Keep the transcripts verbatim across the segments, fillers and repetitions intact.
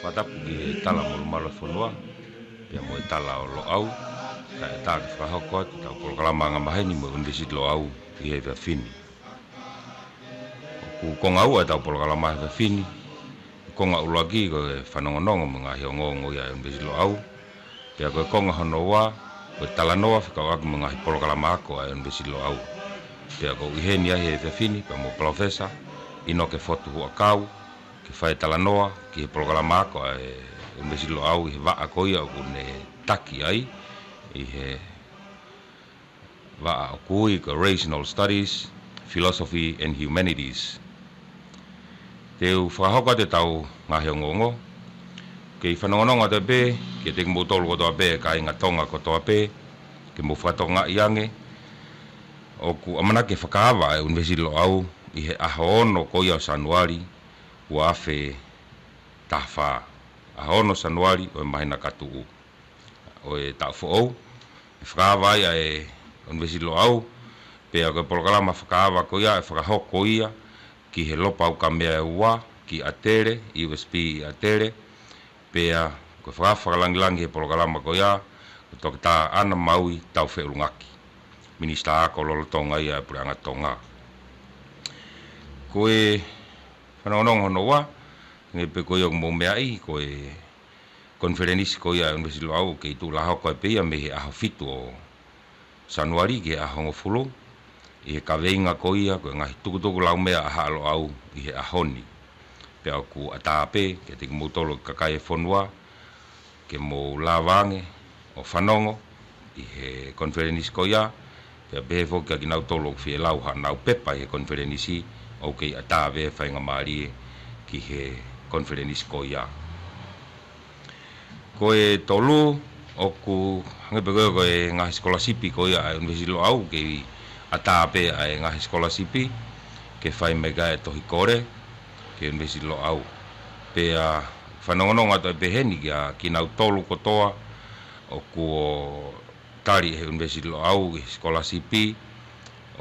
Fakatapu ki he tala molumalu ʻa e fonua, pea mo e tala ʻo Loʻau, kae ʻatā ke fakahoko atu ʻetau polokalama angamaheni mo e ʻUnivēsiti Loʻau ʻi he efiafi ni. ʻOku konga ua ʻetau polokalama he efiafi ni. Ko e konga ʻuluaki ko e fanongonongo mo e ngaahi ongoongo ia ʻa e ʻUnivēsiti Loʻau. Pea ko e konga hono ua, ko e talanoa fekauʻaki mo e ngaahi polokalama ako ʻa e ʻUnivēsiti Loʻau. Pea ʻoku ou ʻi heni ai he efiafi ni, pea mo Palōfesa ʻInoke Fotu Huʻakau, ke fai talanoa ki he polokalama ako ʻa e ʻUnivēsiti Loʻau ʻi he vaʻa ko ia ʻoku ne taki ai, ʻi he vaʻa ʻoku ui ko e Rational Studies, Philosophy and Humanities. Te u fakahoko atu ʻetau ngaahi ongoongo. Kei fanongonongo atu pē, kiate kimoutolu kotoa pē, kāinga Tonga kotoa pē, ke mou fakatokangaʻi ange, ʻoku ʻamanaki ke fakaava ʻa e ʻUnivēsiti Loʻau ʻi he ʻaho ono ko ia ʻo Sānuali, ua afe taha fā. ʻAho ono Sānuali ʻo e māhina ka tuʻu ʻo e taʻu foʻou, ʻe fakaava ai ʻa e ʻUnivēsiti Loʻau, pea ko e polokalama fakaava ko ia ʻe fakahoko ia ki he Lopa Ukamea ua, ki ʻAtele, U S P ʻi ʻAtele, pea ko e fakaafe fakalangilangi he polokalama ko ia, ko Toketā ʻAna Maui Taufeʻulungaki, Minisitā Ako lolotonga ia ʻa e Puleʻanga Tonga. Ko e fanongonongo hono ua, hangē pē ko ia ʻoku mou meaʻi, ko e konifelenisi ko ia ʻa e ʻUnivēsiti Loʻau ʻoku kei tuʻu lāhoko ai pē ia mei he ʻaho fitu ʻo Sānuali ki he ʻaho hongofulu, ʻi he kaveinga ko ia ko e ngaahi tukutuku laumea ʻa Haʻa Loʻau ʻi he ʻaho ni. Pea ʻoku ʻatā pē kiate kimoutolu kakai e fonua, ke mou lava ange ʻo fanongo ʻi he konifelenisi ko ia, pea pehē foki kia kinautolu ʻoku fie lau haʻanau pepa ʻi he konifelenisi, ʻoku kei ʻatā pē faingamālie ki he konifelenisi ko ia. Ko e tolu, ʻoku hangē pē ko e, ko e ngaahi sikolasipi ko ia ʻa e ʻUnivēsiti Loʻau, kei ʻatā pē ʻa e ngaahi sikolasipi, ke fai mai ki ai e tohi kole, ki he ʻUnivēsiti Loʻau. Pea fanongonongo atu ai pē heni kia kinautolu kotoa, ʻoku ʻo tali ʻe he ʻUnivēsiti Loʻau ʻi he sikolasipi,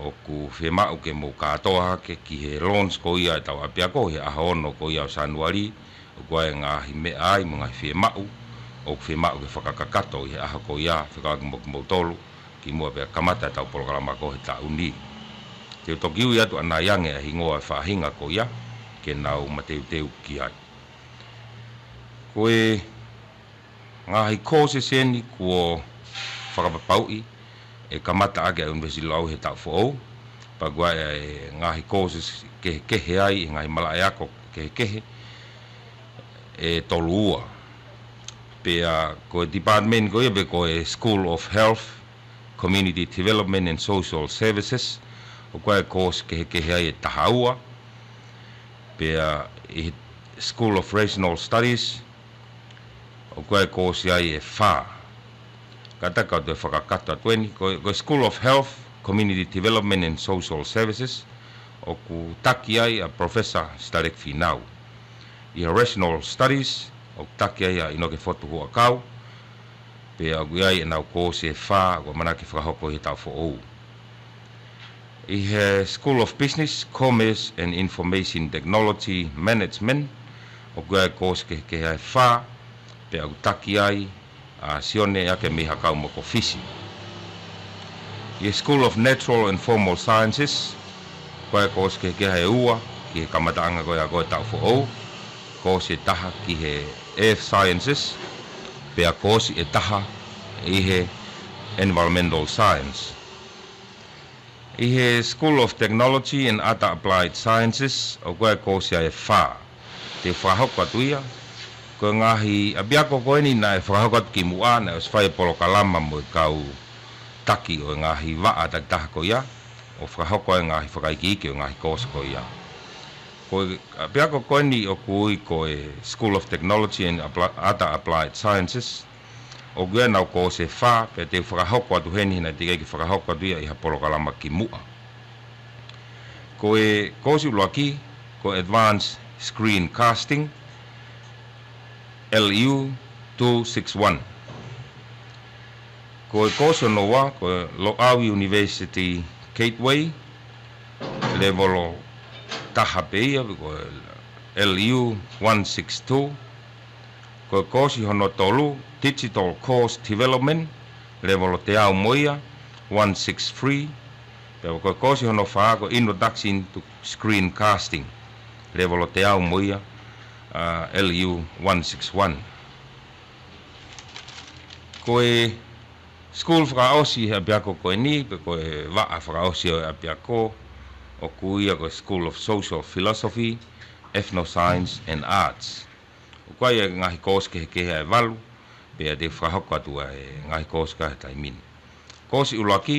ʻoku fiemaʻu ke mou kātoa hake ki he launch ko ia ʻetau ʻapiako, he ʻaho ono ko ia ʻo Sānuali, ʻoku ʻi ai e ngaahi meʻa ai mo e ngaahi fiemaʻu, ʻoku fiemaʻu ke fakakakato ʻi he ʻaho ko ia, fekauʻaki mo kimoutolu, kimuʻa pea kamata ʻetau polokalama ako he taʻu ni. Te u toki ui atu ʻanai ange ʻa e hingoa ʻo e faʻahinga ko ia, ke nau mateuteu ki ai. Ko e ngaahi courses eni kuo fakapapauʻi ʻe kamata ʻaki ʻa e ʻUnivēsiti Loʻau he taʻu foʻou, pea ʻoku ʻi ai e ngaahi courses kehekehe ai, e ngaahi malaʻe ako kehekehe, ʻe tolu ua. Pea ko e department ko ia pe ko e School of Health, Community Development and Social Services, ʻoku ʻi ai e course kehekehe ai ʻe taha ua. Pea ʻi he School of Rational Studies, ʻoku ʻi ai e course ai ʻe fā. Kātaki ke u toe fakakakato atu eni, ko, ko e School of Health, Community Development and Social Services, ʻoku taki ai ʻa Professor Sitaleki Fīnau. ʻI he Rational Studies, ʻoku taki ai ʻa ʻInoke Fotu Huʻakau, pea ʻoku ʻi ai ʻenau course ʻe fā, ʻoku ʻamanaki ke fakahoko ʻi he taʻu foʻou. ʻI he School of Business, Commerce and Information Technology Management, ʻoku ʻi ai e course kehekehe ai ʻe fā, pea ʻoku taki ai ʻa Sione Akemihakau Mokofisi. ʻI he School of Natural and Formal Sciences, ʻoku ʻi ai e course kehekehe ai ʻe ua, ki he kamataʻanga ko ia ko e taʻu foʻou, course ʻe taha ki he Earth Sciences, pea course ʻe taha ʻi he Environmental Science. ʻI he School of Technology and Other Applied Sciences, ʻoku ʻi ai e course ai ʻe fā. Te u fakahoko atu ia, ko e ngaahi ʻapiako ko eni naʻe fakahoko atu kimuʻa, naʻe ʻosi fai e polokalama mo e kau taki ʻo e ngaahi vaʻa takitaha ko ia, ʻo fakahoko ai e ngaahi fakaikiiki ʻo e ngaahi course ko ia. Ko e ʻapiako ko eni ʻoku ui ko e School of Technology and Appli-, Other Applied Sciences, ʻoku ʻi ai ʻenau course ʻe fā, pea te u fakahoko atu heni, he naʻe teʻeki ai ke fakahoko atu ia ʻi ha polokalama kimuʻa. Ko e course ʻuluaki, ko e Advanced Screencasting, L U two six one. Ko e koosi hono ua, ko e Loʻau University Gateway, lēvolo taha pē ia, ko e L U one six two. Ko e koosi hono tolu, Digital Course Development, lēvolo teau mo ia, one six three. Pea ko e koosi hono fā, ko e Introduction to Screencasting, lēvolo teau mo ia, uh, L U one six one. Ko e school fakaʻosi he ʻapiako ko eni, pe ko e vaʻa fakaʻosi ʻo e ʻapiako, ʻoku ui ia ko e School of Social Philosophy, Ethnoscience and Arts. ʻOku ʻi ai e ngaahi koosi kehekehe ʻe valu, pea te u fakahoko atu ʻa e ngaahi koosi ko ia he taimi ni. Koosi ʻuluaki,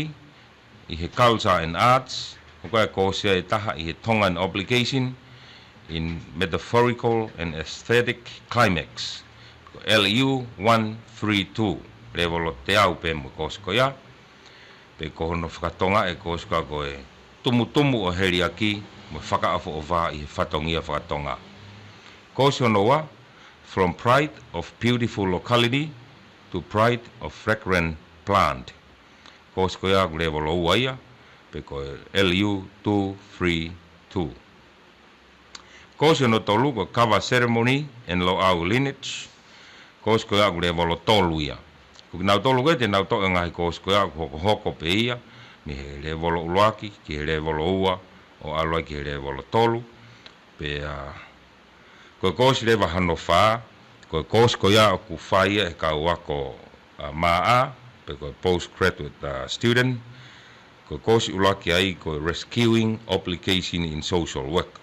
ʻi he Culture and Arts, ʻoku ʻi ai e koosi ʻe taha ʻi he Tongan Obligation in Metaphorical and Aesthetic Climax, ko e L U one three two, lēvolo teau pē mo e koosi ko ia, pe ko hono fakatonga e koosi ko ia ko e Tumutumu ʻo e Heliaki mo e Fakaʻofoʻofa ʻi he Fatongia Fakatonga. Koosi hono ua, From Pride of Beautiful Locality to Pride of Fragrant Plant. Koosi ko ia ʻoku lēvolo ua ia, pe ko e L U two three two. Koosi hono tolu ko e Cover Ceremony and Loʻau Lineage. Koosi ko ia ʻoku lēvolo tolu ia. Ko kinautolu ko ē te nau toʻo e ngaahi koosi ko ia ʻoku hokohoko pē ia, mei he lēvolo ʻuluaki ki he lēvolo ua, ʻo ʻalu ai ki he lēvolo tolu. Pea ko e koosi leva hono fā, ko e koosi ko ia ʻoku fai ia ʻe he kau ako, uh, maʻa, pe ko e postgraduate, uh, student. Ko e koosi ʻuluaki ai ko e Rescuing Obligation in Social Work.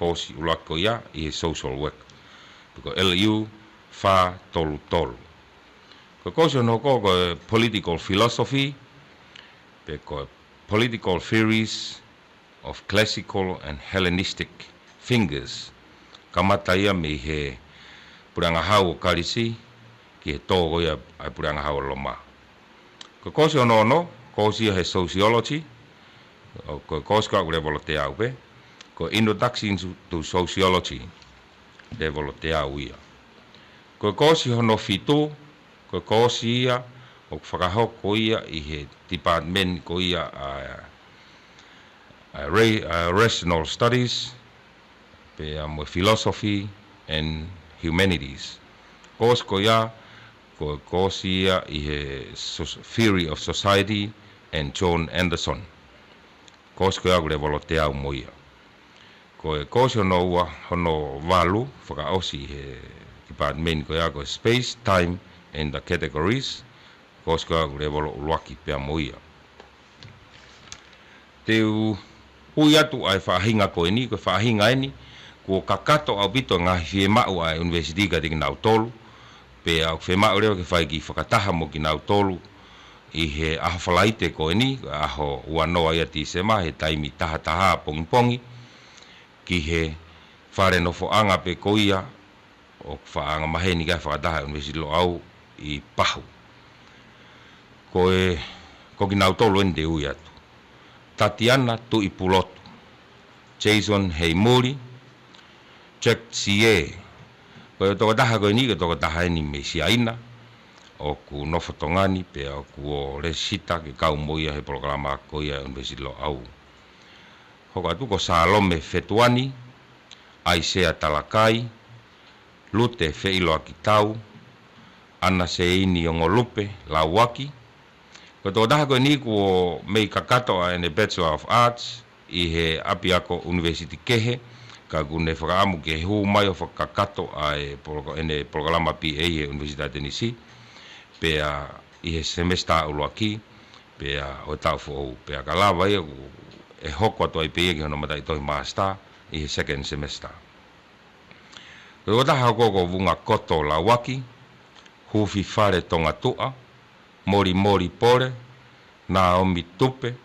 Koosi ʻuluaki ko ia ʻi he social work, pe ko e L U fā tolu tolu. Ko e koosi hono hoko ko e Political Philosophy, pe ko e Political Theories of Classical and Hellenistic Thinkers. Kamata ia mei he puleʻanga hau ʻo Kalisi ki he tō ko ia ʻa e puleʻanga hau ʻo Loma. Ko e koosi hono ono, koosi ia he Sociology, ʻo ko e koosi ko ia ʻoku lēvolo teau pē, ko e Introduction to Sociology, lēvolo teau ia. Ko e koosi hono fitu, ko e koosi ia ʻoku fakahoko ia ʻi he department ko ia ʻa, ʻa, ra-, ʻa Rational Studies, pea mo e Philosophy and Humanities. Koosi ko ia, ko e koosi ia ʻi he Soc-, Theory of Society and John Anderson. Koosi ko ia ʻoku lēvolo teau mo ia. Ko e koosi hono ua, hono valu, fakaʻosi he department ko ia ko e Space, Time and the Categories, koosi ko ia ʻoku lēvolo ʻuluaki pea mo ia. Te u ui atu ʻa e faʻahinga ko eni, ko e faʻahinga eni, kuo kakato ʻaupito e ngaahi fiemaʻu ʻa e ʻunivēsiti kiate kinautolu, pea ʻoku fiemaʻu leva ke fai e kiʻi fakataha mo kinautolu ʻi he ʻaho Falaite ko eni, ʻaho ua noa ia Tīsema, he taimi taha taha pongipongi, ki he fale nofoʻanga pē ko ia ʻoku faʻa angamaheni ki ai e fakataha ʻa e ʻUnivēsiti Loʻau ʻi Pahu. Ko e, ko kinautolu eni te u ui atu. Tatiana Tuʻipulotu, Jason Heimuli, Jack Tsie. Ko e tokotaha ko eni, ko e tokotaha eni mei Siaina, ʻoku nofo Tonga ni pea ʻoku ō lēsisita ke kau mo ia he polokalama ko ia ʻa e ʻUnivēsiti Loʻau. Hoko atu ko Salome Fetuani, ʻAisea Talakai, Lute Feʻiloakitau, ʻAna Seini Ongolupe Lauaki. Ko e tokotaha ko eni kuo mei kakato ʻa ʻene Bachelor of Arts ʻi he ʻapiako ʻunivēsiti kehe, ka ʻoku ne fakaʻamu ke hū mai ʻo fakakakato ʻa e poloko-, ʻene polokalama P A he ʻUnivēsiti ʻa Tenisī, pea ʻi he semesitā ʻuluaki, pea ʻo e taʻu foʻou, pea ka lava ia ʻoku, ʻe hoko atu ai pē ia ki hono mataʻitohi master ʻi he second semester. Ko e tokotaha hoko ko Vunga Koto Lauaki, Hufi Fale Tongatuʻa, Molimoli Pole, Naomi Tupe,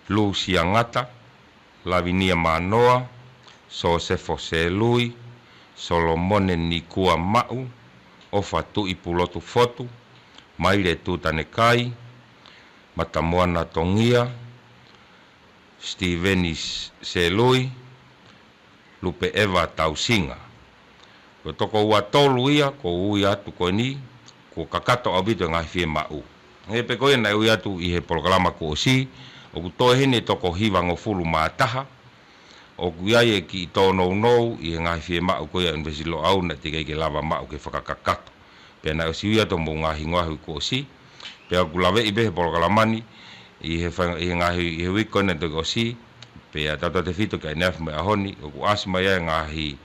Lusia Ngata, Lavinia Manoa, Sosefo Selui, Solomone Nikua Maʻu, ʻOfa Tuʻipulotu Fotu, Maile Tutanekai, Matamoana Tongia, Stiveni Selui, Lupe ʻEva Tausinga. Ko e toko ua tolu ia, ʻoku ou ui atu ko eni, kuo kakato ʻaupito e ngaahi fiemaʻu. He pē ko ia naʻe ui atu ʻi he polokalama kuo ʻosi, ʻoku toe heni e toko hivangofulu mā taha, ʻoku ʻi ai e kiʻi tōnounou ʻi he ngaahi fiemaʻu ko ia ʻa e ʻUnivēsiti Loʻau naʻe teʻeki ai ke lava maʻu ke fakakakato. Pea naʻe ʻosi ui atu hoʻomou ngaahi hingoa he uike kuo ʻosi, pea ʻoku laveʻi pē he polokalama ni, ʻi he fai-, ʻi he ngaahi, ʻi he uike ko ena toki ʻosi, pea tautautefito ki ʻaneafi mo e ʻaho ni, ʻoku ʻasi mai ai e ngaahi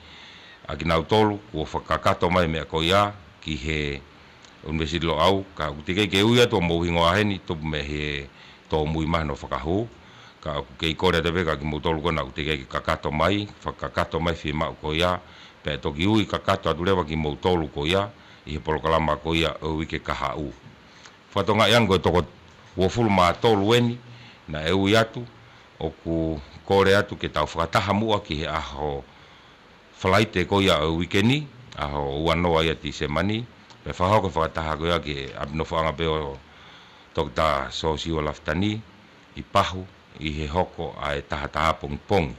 ʻa kinautolu kuo fakakakato mai e meʻa ko ia ki he ʻUnivēsiti Loʻau, ka ʻoku teʻeki ai ke ui atu hoʻomou hingoa heni, tupu mei he tōmui mai hono fakahū, ka ʻoku kei kole atu pē kia kimoutolu ko ena ʻoku teʻeki ai ke kakato mai, fakakakato mai e fiemaʻu ko ia, pea toki ui kakato atu leva kimoutolu ko ia, ʻi he polokalama ko ia ʻo e uike kahaʻu. Fakatokangaʻi ange ko e toko uofulu mā tolu eni, naʻe ui atu, ʻoku kole atu ke tau fakataha muʻa ki he ʻaho Falaite ko ia ʻo e uike ni, ʻaho ua noa ia Tīsema ni, pea fakahoko e fakataha ko ia ki he ʻapi nofoʻanga pē ʻo Toketā Sosiua Lafitani, ʻi Pahu, ʻi he hoko ʻa e taha taha pongipongi.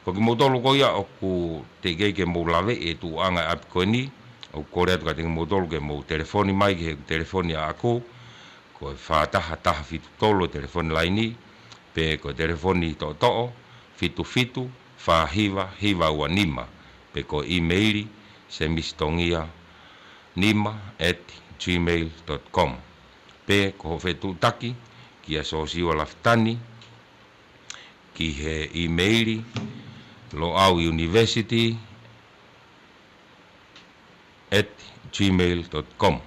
Ko kimoutolu ko ia ʻoku teʻeki ai ke mou laveʻi e tuʻuʻanga e ʻapi ko eni, ʻoku kole atu kiate kimoutolu ke mou telefoni mai ki he telefoni ʻaʻaku, ko e fā taha taha fitu tolu e telefoni laini, pe ko e telefoni toʻotoʻo, fitu fitu, fā hiva, hiva ua nima, pe ko e ʻīmeili, semisitongia nima at gmail dot com. Pe ko hoʻo fetuʻutaki kia Sosiua Lafitani ki he ʻīmeili, Loʻau University at gmail dot com.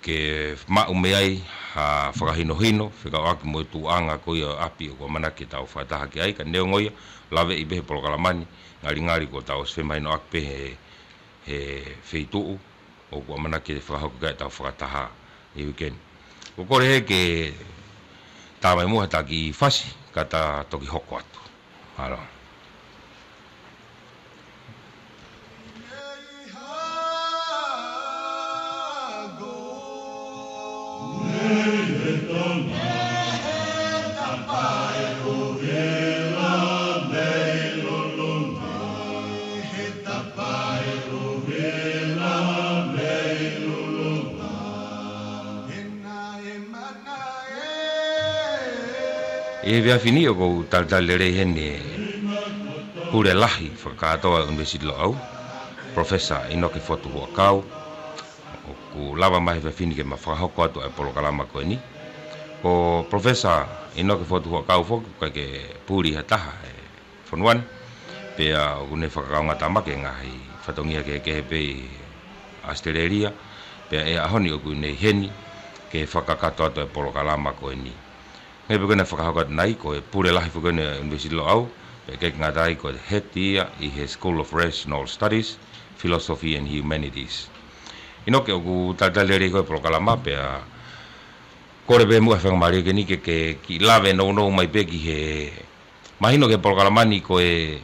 Ke maʻu mei ai ha fakahinohino fekauʻaki mo e tuʻuʻanga ko ia ʻo e ʻapi ʻoku ʻamanaki ke tau fakataha ki ai, ka neongo ia, laveʻi pē he polokalama ni, ngalingali kuo tau ʻosi femahinoʻaki pē he, he feituʻu ʻoku ʻamanaki ke fakahoko ki ai ʻetau fakataha ʻi he uike ni. ʻOku ou kole hē ke tā mai muʻa ha kiʻi fasi, ka ta toki hoko atu. Mālō. ʻI he efiafi ni ʻoku ou talitali lelei heni e pule lahi fakakātoa ʻo e ʻUnivēsiti Loʻau, Professor ʻInoke Fotu Huʻakau, ʻoku lava mai he efiafi ni ke ma fakahoko atu ʻa e polokalama ko eni. Ko Professor ʻInoke Fotu Huʻakau foki ʻoku ʻikai ke puli ha taha he fonua ni, pea ʻoku ne fakakaungātāmaki e ngaahi fatongia kehekehe pē ʻi ʻAositelēlia, pea ʻi he ʻaho ni ʻoku ne ʻi heni ke fakakakato atu e polokalama ko eni. Hangē pē ko ʻene fakahoko atu ʻanenai, ko e pule lahi foki ʻo e ʻUnivēsiti Loʻau, pea ʻikai ke ngata ai ko e head ia ʻi he School of Rational Studies, Philosophy and Humanities. ʻInoke, ʻoku talitali lelei koe he polokalama, pea kole pē muʻa he faingamālie ko eni ke, ke kiʻi lave nounou mai pē ki he, mahino ki he polokalama ni ko e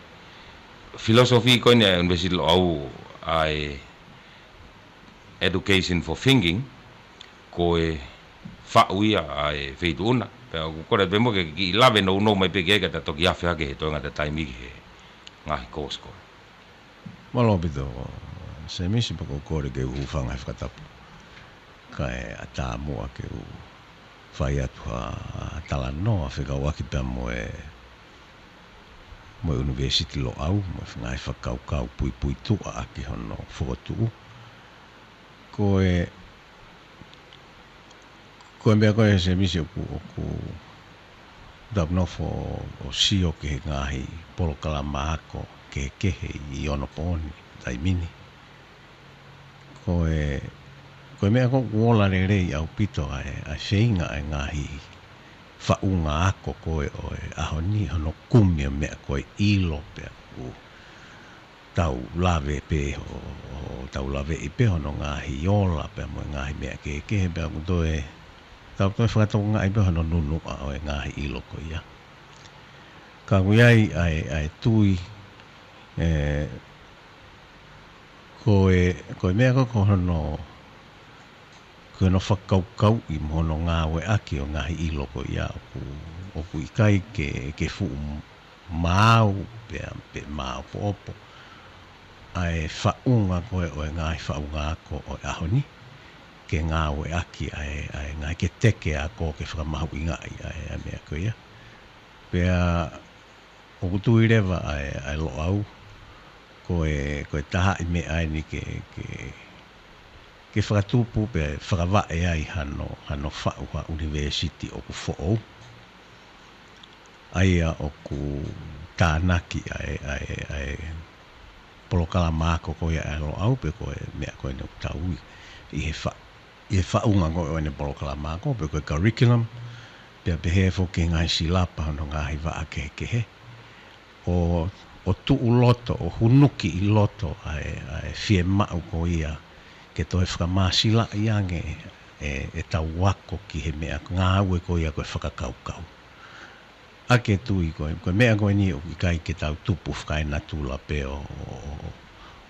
philosophy ko eni ʻa e ʻUnivēsiti Loʻau, ʻa e Education for Thinking, ko e faʻu ia ʻa e feituʻu na. Pea ʻoku kole pē muʻa ke kiʻi lave nounou mai pē ki ai ka ta toki afe hake he toenga ʻeta taimi ki he ngaahi course ko ē. Mālō ʻaupito, Semisi, pea ʻoku ou kole ke u hūfanga he fakatapu, kae ʻatā muʻa ke u fai atu ha talanoa fekauʻaki pea mo e, mo e ʻUnivēsiti Loʻau, mo e ngaahi fakakaukau puipuituʻa ʻaki hono fokotuʻu. Ko e, ko e meʻa ko ē, Semisi, ʻoku, ʻoku tau nofo ʻo sio ki he ngaahi polokalama ako kehekehe ʻi onopooni taimi ni. Ko e, ko e meʻa ko ē ʻoku ola lelei ʻaupito ʻa e, ʻa e feinga ʻa e ngaahi faʻunga ako ko ē ʻo e ʻaho ni, hono kumi ʻo e meʻa ko e ʻilo pea ʻoku tau lave pē ho, ho, tau laveʻi pē hono ngaahi ola pea mo e ngaahi meʻa kehekehe pea ʻoku toe, tau toe fakatokangaʻi pē hono nunuʻa ʻo e ngaahi ʻilo ko ia. Ka ʻoku ʻi ai ʻa e, ʻa e tui, ē, ko e, ko e meʻa ko ē ko hono, ko hono fakakaukauʻi mo hono ngāueʻaki ʻo e ngaahi ʻilo ko ia ʻoku, ʻoku ʻikai ke, ke fuʻu maau pea, pe māʻopoʻopo ʻa e faʻunga ko ē ʻo e ngaahi faʻunga ako ʻo e ʻaho ni. ke ngāueʻaki ʻa e, ʻa e ngaahi ke teke ako ke fakamahuʻingaʻi ʻa e, ʻa e meʻa ko ia. Pea ʻoku tui leva ʻa e, ʻa e Loʻau, ko e, ko e taha ʻi meʻa eni ke, ke, ke fakatupu pea fakavaʻe ai hano, hano faʻu ha university ʻoku foʻou. ʻA ia ʻoku tānaki ʻa e, ʻa e, ʻa e polokalama ako ko ia ʻa e Loʻau pe ko e meʻa ko eni ʻoku tau ui ʻi he fa-, ʻi he faʻunga ko eni polokalama ako pe ko e curriculum, pea pehē foki ki he ngaahi silapa hono ngaahi vaʻa kehekehe. ʻO, ʻo tuʻu loto, ʻo hunuki ʻi loto ʻa e, ʻa e fiemaʻu ko ia ke toe fakamāsilaʻi ange ʻe, ʻetau ako ki he meʻa ngāue ko ia ko e fakakaukau. ʻA ke tui ko e, ko e meʻa ko eni ʻoku ʻikai ke tau tupu fakaenatula pē ʻo, ʻo, ʻo,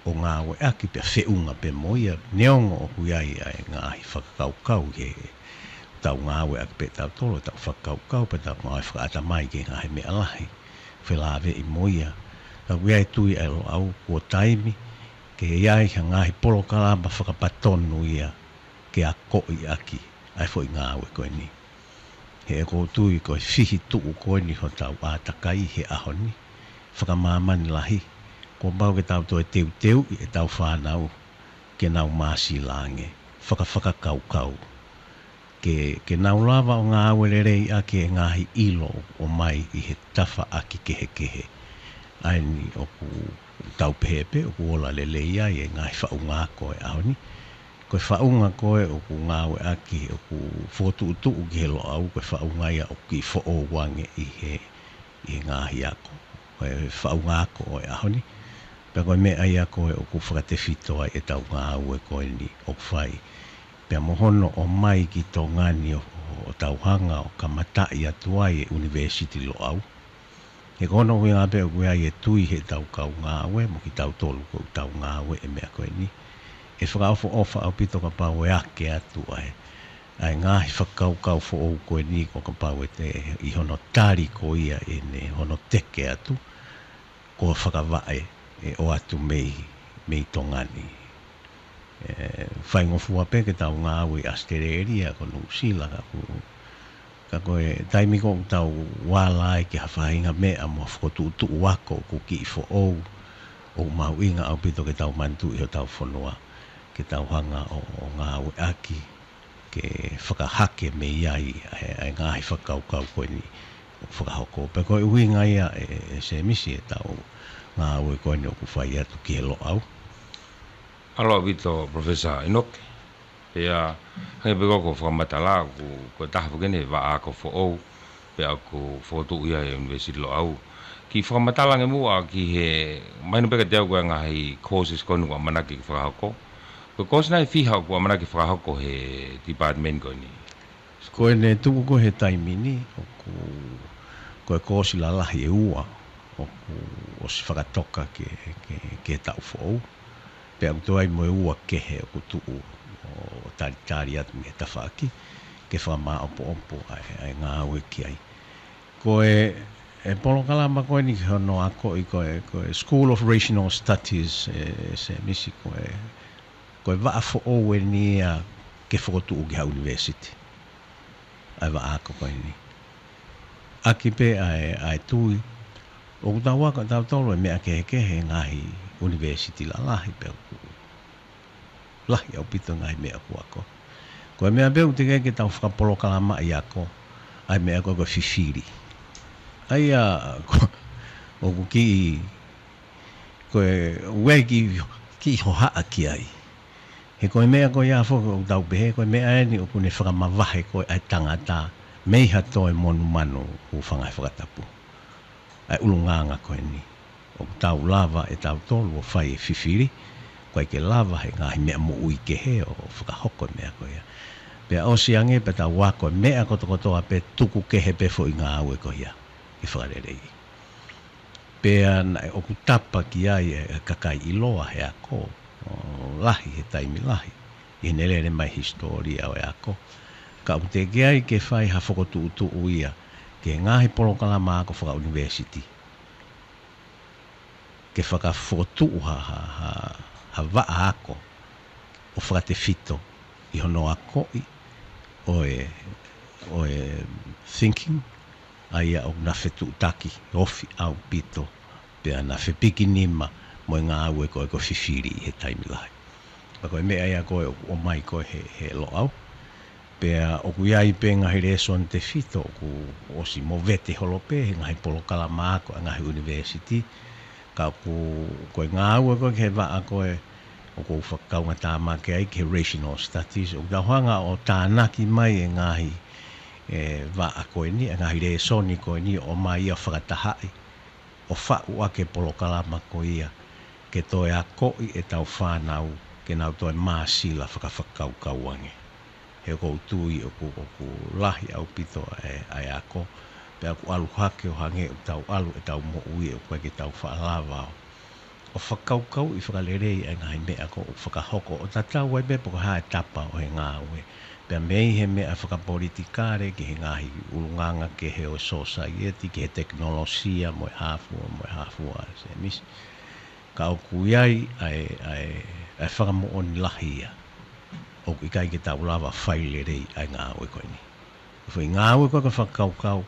ʻo ngāueʻaki pea feʻunga pē mo ia, neongo ʻoku ʻi ai ʻa e ngaahi fakakaukau he tau ngāueʻaki pē tautolu, tau fakakaukau pea tau ngāue fakaʻatamai ki he ngaahi meʻa lahi, felāveʻi mo ia. Ka ʻoku ʻi ai e tui ʻa e Loʻau kuo taimi ke ʻi ai ha ngaahi polokalama fakapatonu ia ke akoʻi ʻaki ʻa e foʻi ngāue ko eni. He ʻoku ou tui ko e fihi tuʻu ko eni hotau ʻātakai he ʻaho ni, fakamāmani lahi, kuo pau ke tau toe teuteuʻi ʻetau fānau ke nau māsila ange, fakafakakaukau. Ke, ke nau lava ʻo ngāue lelei ʻaki e ngaahi ʻilo ʻomai ʻi he tafaʻaki kehekehe. ʻA eni ʻoku tau pehē pē ʻoku ola lelei ai e ngaahi faʻunga ako e ʻaho ni. Ko e faʻunga ko ē ʻoku ngāueʻaki, ʻoku fokotuʻutuʻu ki he Loʻau, ko e faʻunga ia ʻoku kiʻi foʻou ange ʻi he, ʻi he ngaahi ako, ko e faʻunga ako ʻo e ʻaho ni. Pea ko e meʻa ia ko ē ʻoku fakatefito ai ʻetau ngāue ko eni ʻoku fai. Pea mo hono ʻomai ki Tonga ni ʻo, ʻo, ʻo tau hanga ʻo kamataʻi atu ai e University Loʻau. He ko hono ʻuhinga pē ʻoku ʻi ai e tui heʻetau kau ngāue mo kitautolu ʻoku tau ngāue e meʻa ko eni. ʻE fakaʻofoʻofa ʻaupito kapau ʻe ake atu ʻa e, ʻa e ngaahi fakakaukau foʻou ko eni ko kapau ʻe te, ʻi hono tali ko ia ʻene hono teke atu, ko e fakavaʻe ʻe ʻoatu mei, mei Tonga ni. ʻE, faingofua pē ke tau ngāue ʻi ʻAositelēlia, ko Nuʻusila, ka ʻoku, ka ko e taimi ko ē ʻoku tau ala ai ki ha faʻahinga meʻa mo ha fokotuʻutuʻu ako ʻoku kiʻi foʻou, ʻoku mahuʻinga ʻaupito ke tau manatuʻi hotau fonua, ke tau hanga ʻo, ʻo ngāueʻaki, ke fakahake mei ai ʻa e, ʻa e ngaahi fakakaukau ko eni ʻoku fakahoko. Pea ko e ʻuhinga ia ʻe, ʻe Sēmisi ʻetau ngāue ko eni ʻoku fai atu ki he Loʻau. Mālō ʻaupito, Professor ʻInoke. Pea, hangē pē ko hoʻo fakamatala, ʻoku, ko e taha foki eni e vaʻa ako foʻou, pea ʻoku fokotuʻu ia ʻe he University Loʻau. Kiʻi fakamatala ange muʻa ki he, mahino pē kiate au ko e ngaahi courses ko eni ʻoku ʻamanaki ke fakahoko. Ko e course nai ʻe fiha ʻoku ʻamanaki ke fakahoko he department ko eni? Ko ʻene tuʻu ko ē he taimi ni, ʻoku, ko e course lalahi ʻe ua ʻoku ʻosi fakatoka ke, ke, ke taʻu foʻou. Pea ʻoku toe ʻi ai mo e ua kehe ʻoku tuʻu ʻo talitali atu mei he tafaʻaki, ke fakamāʻopoʻopo ʻa e, ʻa e ngāue ki ai. Ko e, e polokalama ko eni ki hono akoʻi ko e, ko e School of Rational Studies, ʻe, Sēmisi, ko e, ko e vaʻa foʻou eni ia ke fokotuʻu ki ha university. ʻA e vaʻa ako ko eni. ʻAki pē ʻa e, ʻa e tui, ʻoku tau ako tautolu e meʻa kehekehe he ngaahi university lalahi pea ʻoku lahi ʻaupito e ngaahi meʻa ʻoku ako. Ko e meʻa pē ʻoku teʻeki ke tau fakapolokalamaʻi ako, ʻa e meʻa ko ē ko e fifili. ʻA ia, ko, ʻoku kiʻi, ko e ʻuhi kiʻi, kiʻi hohaʻa ki ai. He ko e meʻa ko ia foki ʻoku tau pehē, ko e meʻa eni ʻoku ne fakamavahe ko ē ʻa e tangata mei ha toe monumanu hūfanga he fakatapu. ʻA e ʻulungaanga ko eni. ʻOku tau lava ʻe tautolu ʻo fai e fifili, ʻoku ʻikai ke lava he ngaahi meʻa moʻui kehe ʻo fakahoko e meʻa ko ia. Pea ʻosi ange pea tau ako e meʻa kotokotoa pē tuku kehe pē foʻi ngāue ko ia ke fakaleleiʻi. Pea naʻe ʻoku tapa ki ai e kakai ʻiloa he ako, ʻo lahi he taimi lahi, ʻi heʻene lele mai hisitōlia ʻo e ako. Ka ʻoku teʻeki ai ke fai ha fokotuʻutuʻu ia ki he ngaahi polokalama ako fakaʻunivēsiti ke fakafokotuʻu ha, ha, ha, ha vaʻa ako ʻo fakatefito ʻi hono akoʻi ʻo e, ʻo e thinking, ʻa ia ʻoku na fetuʻutaki ofi ʻaupito, pea na fepikinima mo e ngāue ko ē ko e fifili ʻi he taimi lahi. Pea ko e meʻa ia ko ē ʻoku ʻomai ko ē he, he Loʻau. Pea ʻoku ʻi ai pē ngaahi lēsoni tefito ʻoku ʻosi movete holo pē he ngaahi polokalama ako ʻa e ngaahi university. Ka ʻoku, ko e ngāue ko ē ki he vaʻa ko ē ʻoku ou fakakaungātāmaki ai ki he rational studies, ʻoku tau hanga ʻo tānaki mai e ngaahi, e, vaʻa ko eni, e ngaahi lēsoni ko eni ʻo ʻomai ia fakatahaʻi, ʻo faʻu ʻaki e polokalama ko ia, ke toe akoʻi ʻetau fānau, ke nau toe māsila fakafakakaukau ange. He ʻoku ou tui ʻoku, ʻoku lahi ʻaupito ʻa e, ʻa e ako, pea ʻoku ʻalu hake ʻo hangē ʻoku tau ʻalu ʻetau moʻui ʻoku ʻikai ke tau faʻa lava ʻo, ʻo fakakaukauʻi fakalelei ʻa e ngaahi meʻa ko ē ʻoku fakahoko, ʻo tatau ai pē pe ko e hā e tapa ʻo e ngāue. Pea mei he meʻa fakapolitikale ki he ngaahi ʻulungaanga kehe ʻo e sōsaieti, ki he tekinolosia, mo e hā fua, mo e hā fua, Sēmisi. Ka ʻoku ʻi ai ʻa e, ʻa e, ʻa e fakamoʻoni lahi ia ʻoku ʻikai ke tau lava fai lelei ʻa e ngāue ko eni. Foʻi ngāue ko ē ko e fakakaukau,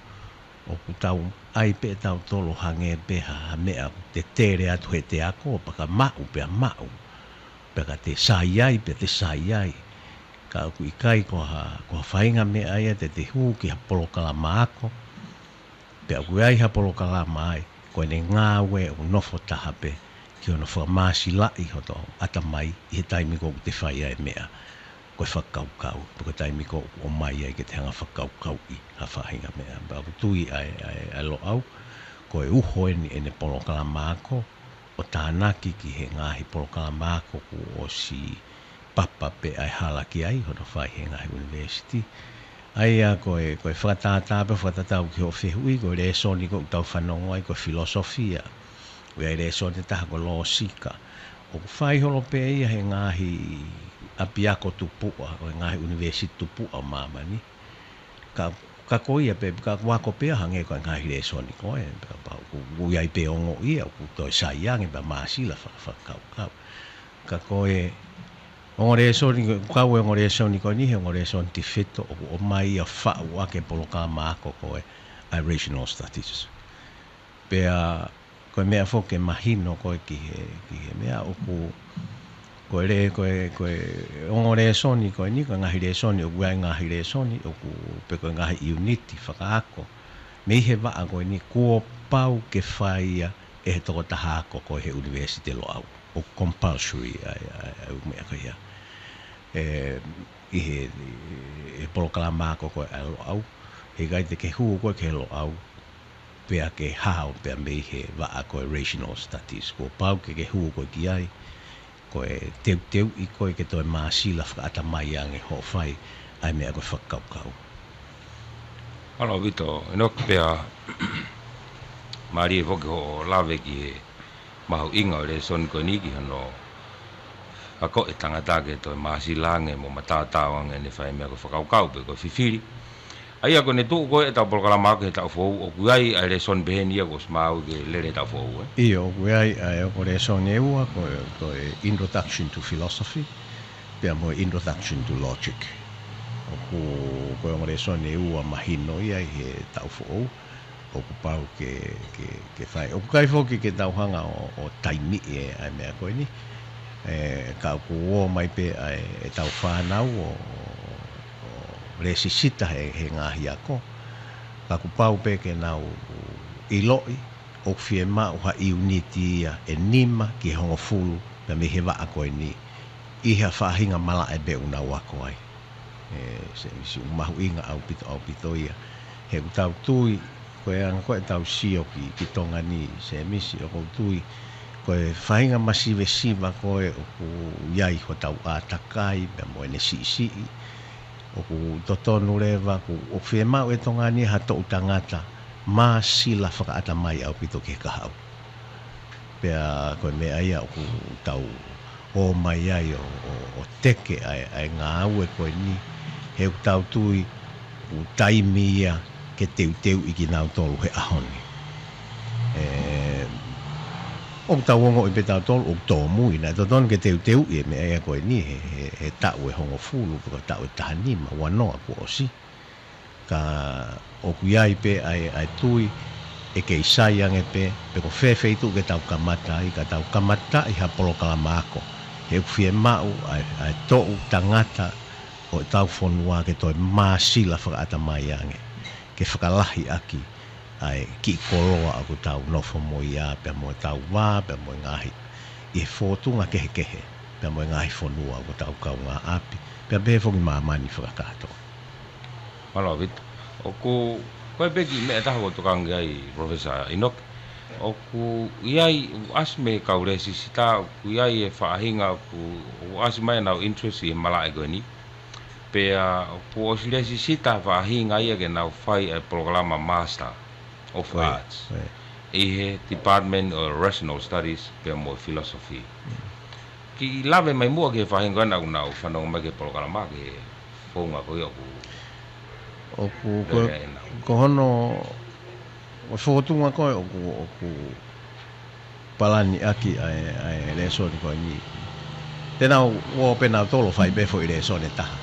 ʻoku tau ʻai pē ʻe tautolu ʻo hangē pē ha, ha meʻa ʻoku te tele atu he te ako, pea ka maʻu, pea maʻu, pea ka te sai ai, pea te sai ai. Ka ʻoku ʻikai ko ha, ko ha faʻahinga meʻa ia te te hū ki ha polokalama ako, pea ʻoku ʻi ai ha polokalama ai, ko ʻene ngāue ʻoku nofo taha pē ki hono fakamāsilaʻi hoto ʻatamai ʻi he taimi ko ē ʻoku te fai ai e meʻa ko e fakakaukau, pe ko e taimi ko ē ʻoku ʻomai ai ke te hanga ʻo fakakaukauʻi ha faʻahinga meʻa. Pea ʻoku tui ʻa e, ʻa e, ʻa e Loʻau, ko e uho eni ʻene polokalama ako, ʻo tānaki ki he ngaahi polokalama ako kuo ʻosi papa pē ʻa e hala ki ai hono fai he ngaahi university. ʻA ia ko e, ko e fakatātā pē fakatatau ki hoʻo fehuʻi, ko e lēsoni ko ē ʻoku tau fanongo ai ko e filosofia. ʻOku ʻi ai e lēsoni ʻe taha ko e lōsika. ʻOku fai holo pē ia he ngaahi ʻapiako tupuʻa, ʻo e ngaahi university tupuʻa ʻo māmani. Ka, ka ko ia pē, ka ʻoku ako pē ia hangē ko e ngaahi lēsoni ko ē, pea pau, ʻoku, ʻoku ʻi ai pē ongo ia, ʻoku toe sai ange, pea māsila fa-, fakakaukau. Ka ko e ongo lēsoni, kau e ongo lēsoni ko eni, he ongo lēsoni tefito, ʻoku ʻomai ia ʻo faʻu ʻaki e polokalama ako ko ē, ʻa e rational studies. Pea, ko e meʻa foki ke mahino ko ē ki he, ki he meʻa ʻoku, ko e lē, ko e, ko e ongo lēsoni ko eni, ko e ngaahi lēsoni, ʻoku ʻi ai ngaahi lēsoni, ʻoku, pe ko e ngaahi ʻiuniti fakaako. Mei he vaʻa ko eni kuo pau ke fai ia ʻe he tokotaha ako ko ē he ʻUnivēsiti Loʻau. ʻOku compulsory ʻa e, ʻa e, ʻa e ʻū meʻa ko ia. ʻE, ʻi he, ʻi he polokalama ako ko ē ʻa e Loʻau, heʻikai te ke hū koe ki he Loʻau, pea ke hao pea mei he vaʻa ko e rational studies. Kuo pau ke ke hū koe ki ai, ko e teuteuʻi koe ke toe māsila fakaʻatamai ange hoʻo fai ʻa e meʻa ko e fakakaukau. Mālō ʻaupito, ʻInoke, pea mālie foki hoʻo lave ki he mahuʻinga ʻo e lēsoni ko eni ki hono akoʻi e tangata ke toe māsila ange mo mataotao ange ʻene fai meʻa ko e fakakaukau pe ko e fifili. ʻA ia ko ʻene tuʻu ko ē ʻetau polokalama ako he taʻu foʻou, ʻoku ʻi ai ʻa e lēsoni pehē ni ia kuo ʻosi maau ke lele he taʻu foʻou, ē? ʻIo, ʻoku ʻi ai ʻa e ongo lēsoni ʻe ua, ko e, ko e Introduction to Philosophy, pea mo e Introduction to Logic. ʻOku, ko e ongo lēsoni ʻe ua mahino ia ʻi he taʻu foʻou, ʻoku pau ke, ke, ke fai. ʻOku ʻikai foki ke tau hanga ʻo, ʻo taimiʻi e, ʻa e meʻa ko eni. ʻE, ka ʻoku ō mai pē ʻa e, ʻetau fānau ʻo, ʻo, ʻo lēsisita he, he ngaahi ako. Ka ʻoku pau pē ke nau ʻiloʻi, ʻoku fiemaʻu ha ʻiuniti ia ʻe nima ki he hongofulu, pea mei he vaʻa ko eni, ʻi ha faʻahinga malaʻe pē ʻoku nau ako ai. ʻE, Sēmisi, ʻoku mahuʻinga ʻaupito, ʻaupito ia. He ʻoku tau tui, ko e anga ko ē ʻetau sio ki, ki Tonga ni, Sēmisi, ʻoku ou tui, ko e faʻahinga masivesiva ko ē ʻoku ʻi ai hotau ʻātakai, pea mo ʻene siʻisiʻi, ʻoku totonu leva, ʻoku, ʻoku fiemaʻu ʻe Tonga ni ha toʻu tangata māsila fakaʻatamai ʻaupito ki he kahaʻu. Pea ko e meʻa ia ʻoku tau ō mai ai ʻo, ʻo, ʻo teke ʻa e, ʻa e ngāue ko eni, he ʻoku tau tui ʻoku taimi ia ke teuteuʻi kinautolu he ʻaho ni. ʻE, ʻOku tau ongoʻi pē tautolu ʻoku tōmui, naʻe totonu ke teuteuʻi e meʻa ia ko eni he, he, he taʻu ʻe hongofulu, pe ko e taʻu ʻe taha nima, ua noa kuo ʻosi. Ka ʻoku ʻi ai pē ʻa e, ʻa e tui ʻe kei sai ange pē, pe ko fē feituʻu ke tau kamata ai, ka tau kamataʻi ha polokalama ako. He ʻoku fiemaʻu ʻa e, ʻa e toʻu tangata ʻo ʻetau fonua ke toe māsila fakaʻatamai ange, ke fakalahi ʻaki ʻa e kiʻi koloa ʻoku tau nofo mo ia, pea mo ʻetau vā, pea mo e ngaahi, ʻi he fōtunga kehekehe, pea mo e ngaahi fonua ʻoku tau kaungāʻapi, pea pehē foki māmani fakakātoa. Mālō ʻaupito. ʻOku, ko e pē kiʻi meʻa ʻe taha ʻoku ou tokanga ki ai, Professor ʻInoke. ʻOku ʻi ai, ʻoku ʻasi mei he kau lēsisita, ʻoku ʻi ai e faʻahinga, ʻoku, ʻoku ʻasi mai ʻenau interest ʻi he malaʻe ko eni. Pea ʻoku ʻosi lēsisita faʻahinga ia ke nau fai e polokalama Master of Ko ia, Arts ko ia. ʻI he Department of Rational Studies pea mo e Philosophy. Mm. Kiʻi lave mai muʻa ki he faʻahinga ko ena ʻoku nau fanongo mai ki he polokalama, ki he founga ko ia ʻoku ʻOku, ko, lele ai ʻenau. Ko hono, ko e fōtunga ko ē ʻoku, ʻoku palani ʻaki ʻa e, ʻa e lēsoni ko eni. Te nau ō pē nautolu ʻo fai pē foʻi lēsoni ʻe taha.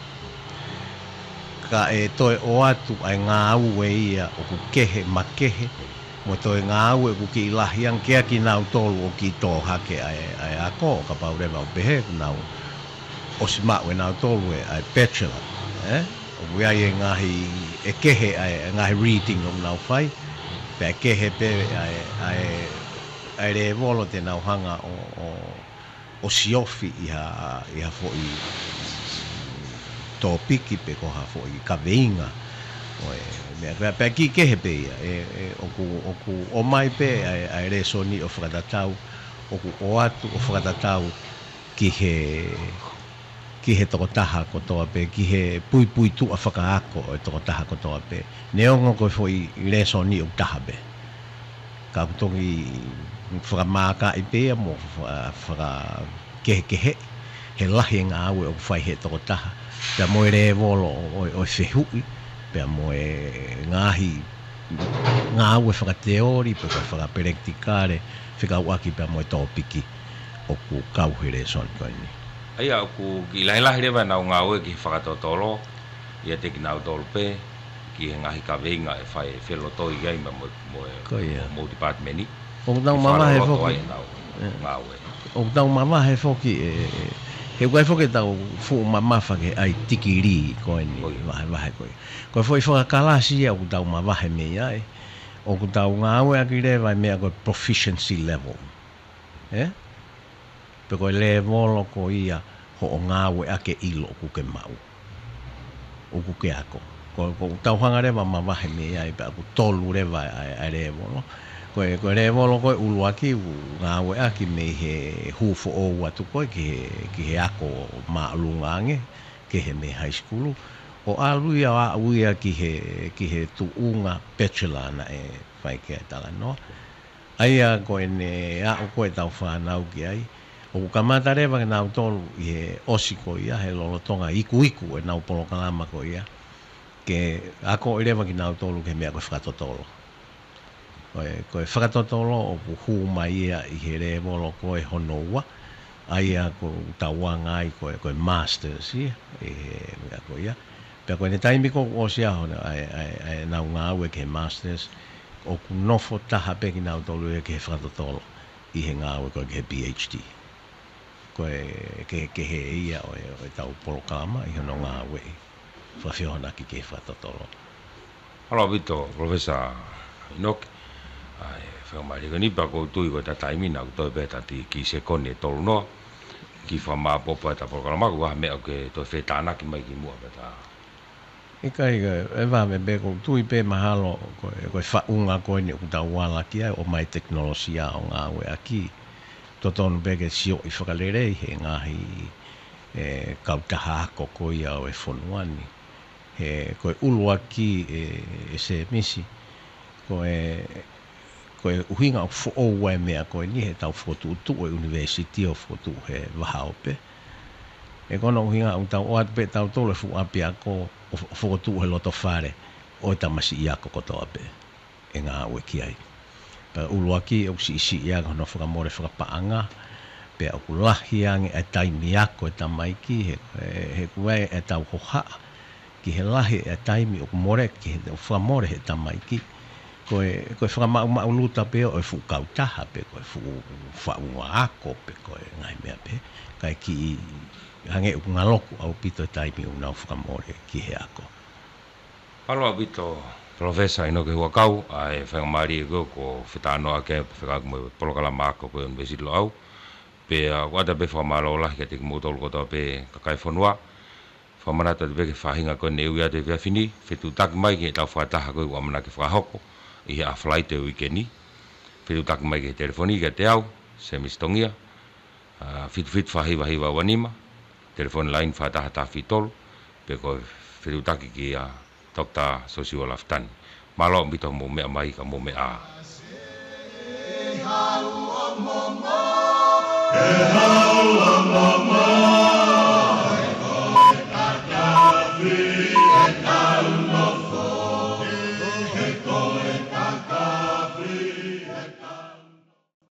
Ka ʻe toe ʻoatu ʻa e ngāue ia ʻoku kehe makehe, mo toe ngāue ʻoku kiʻi lahi ange kia kinautolu ʻoku kiʻi tō hake ʻa e, ʻa e ako, ʻo kapau leva ʻoku pehē ʻoku nau ʻosi maʻu ʻe nautolu e, ʻa e bachelor, ē? ʻOku ʻi ai e ngaahi, ʻe kehe ʻa e, e ngaahi reading ʻoku nau fai, pea ʻe kehe pē ʻa e, ʻa e, ʻa e lēvolo te nau hanga ʻo, ʻo, ʻo siofi ʻi ha, ʻi ha foʻi tōpiki pe ko ha foʻi kaveinga. ʻO e, meʻa, pea, pea kiʻi kehe pē ia, ʻe, ʻe, ʻoku, ʻoku ʻomai pē ʻa e, ʻa e lēsoni ʻo fakatatau, ʻoku ʻoatu ʻo fakatatau ki he, ki he tokotaha kotoa pē, ki he puipuituʻa fakaako ʻo e tokotaha kotoa pē. Neongo ko e foʻi lēsoni ʻoku taha pē. Ka ʻoku toki fakamaakaʻi pē ia mo fa-, fakakehekehe, he lahi e ngāue ʻoku fai he tokotaha, pea mo e lēvolo ʻo, ʻo, ʻo e fehuʻi, pea mo e ngaahi ngāue fakateoli, pe ko e fakapelekitikale, fekauʻaki pea mo e tōpiki ʻoku kau he lēsoni ko eni. ʻA ia ʻoku kiʻi lahilahi leva ʻenau ngāue ki he fakatotolo, ʻiate kinautolu pē, ki he ngaahi kaveinga ʻe fai, ʻe felotoi ai mo, mo, mo, Ko ia. mo, mo department. ʻOku tau Ke mavahe fakaloloto foki. ai ʻenau ʻE. ngāue. ʻOku tau mavahe foki, ʻe, ʻe, he ʻoku ʻi ai foki ʻetau fuʻu mamafa ki he ʻai tikilī ko eni, Ko ia. vahevahe ko ia. Ko e foʻi fakakalasi ia ʻoku tau mavahe mei ai. ʻOku tau ngāueʻaki leva e meʻa ko e proficiency level. Ē? Pe ko e lēvolo ko ia hoʻo ngāueʻaki e ʻilo ʻoku ke maʻu. ʻOku ke ako. Ko, ko ʻoku tau hanga leva ʻo mavahe mei ai pea ʻoku tolu leva ʻa e, ʻa e lēvolo. Ko e, ko e lēvolo ko e ʻuluaki ʻoku ngāueʻaki mei he hū foʻou atu ko ē ki he, ki he ako māʻolunga ange, kehe mei he high school. ʻO ʻalu ia, ʻo aʻu ia ki he, ki he tuʻunga bachelor naʻe fai ki ai e talanoa. ʻA ia ko ʻene aʻu ko ē ʻetau fānau ki ai, ʻoku kamata leva kinautolu ʻi he ʻosi ko ia, he lolotonga ikuiku ʻenau polokalama ko ia, ke akoʻi leva kinautolu ki he meʻa ko e fakatotolo. Ko e, ko e fakatotolo ʻoku hū mai ia ʻi he lēvolo ko ē hono ua, ʻa ia ʻoku tau anga ai ko e, ko e masters ia, ʻi he meʻa ko ia. Pea ko ʻene taimi ko ē ʻoku ʻosi ai hono, ʻa e, ʻa e, ʻa ʻenau ngāue ki he masters, ʻoku nofo taha pē kinautolu ia ki he fakatotolo ʻi he ngāue ko ē ki he PhD. Ko e kehekehe ia ʻo e, ʻo ʻetau polokalama ʻi hono ngāueʻi. Fakafehoanaki ki he fakatotolo. Mālō ʻaupito, Professor ʻInoke. ʻA e, fakamālō ko eni pea ʻoku ou tui ko ʻeta taimi naʻa ʻoku toe pē ʻeta kiʻi sekoni ʻe tolu noa. Kiʻi fakamāʻopoʻopo ʻeta polokalama, ko e hā e meʻa ʻoku ke toe fetānaki mai kimuʻa pea ta. ʻIkai, ʻikai, ʻe vave pē, ʻoku ou tui pē mahalo, ko e, ko e faʻunga ko eni ʻoku tau ala ki ai, ʻomai tekinolosia ʻo ngāueʻaki. Totonu pē ke sioʻi fakalelei he ngaahi, ʻe, kautaha ako ko ia ʻo e fonua ni. He ko e ʻuluaki, ʻe, ʻe Sēmisi, ko e, ko e ʻuhinga ʻoku foʻou ai e meʻa ko eni he tau fokotuʻutuʻu e university ʻo fokotuʻu he vahaope. ʻE ko hono ʻuhinga ʻoku tau ʻoatu pē tautolu e fuʻu ʻapiako ʻo, ʻo fokotuʻu he loto fale ʻo e tamasiʻi ako kotoa pē ʻe ngāue ki ai. Pea ʻuluaki ʻoku siʻisiʻi ange hono fakamole fakapaʻanga, pea ʻoku lahi ange e taimi ako e tamaiki, he, he, he ʻoku ʻi ai e tau hohaʻa ki he lahi e taimi ʻoku mole, ki he fakamole he tamaiki. Ko e, ko e fakamaʻumaʻuluta pē ʻo e fuʻu kautaha, pe ko e fuʻu faʻunga ako, pe ko e ngaahi meʻa pē, kae kiʻi hangē ʻoku ngalo ʻaupito e taimi ʻoku nau fakamole ki he ako. Mālō ʻaupito, Palōfesa ʻInoke Huʻakau, ʻa e faingamālie ko ē kuo fetalanoaʻaki ai pea fekauʻaki mo e polokalama ako ko ē ʻUnivēsiti Loʻau. Pea ʻoku ʻoatu pē fakamālō lahi kiate kimoutolu kotoa pē kakai e fonua. Fakamanatu atu pē ki he faʻahinga ko eni ʻe ui atu he efiafi ni, fetuʻutaki mai ki heʻetau fakataha ko ē ʻoku ʻamanaki ke fakahoko ʻi he ʻaho Falaite ʻo e uike ni. Fetuʻutaki mai ki he telefoni kiate au, Semisi Tongia, ʻa, fitu fitu fā hiva hiva ua nima, telefoni laini fā taha taha fitu tolu, pe ko e fetuʻutaki kia Doctor Sosiua Lafitani. Mālō ʻaupito hoʻomou meʻa mai, ka mou meʻa ā.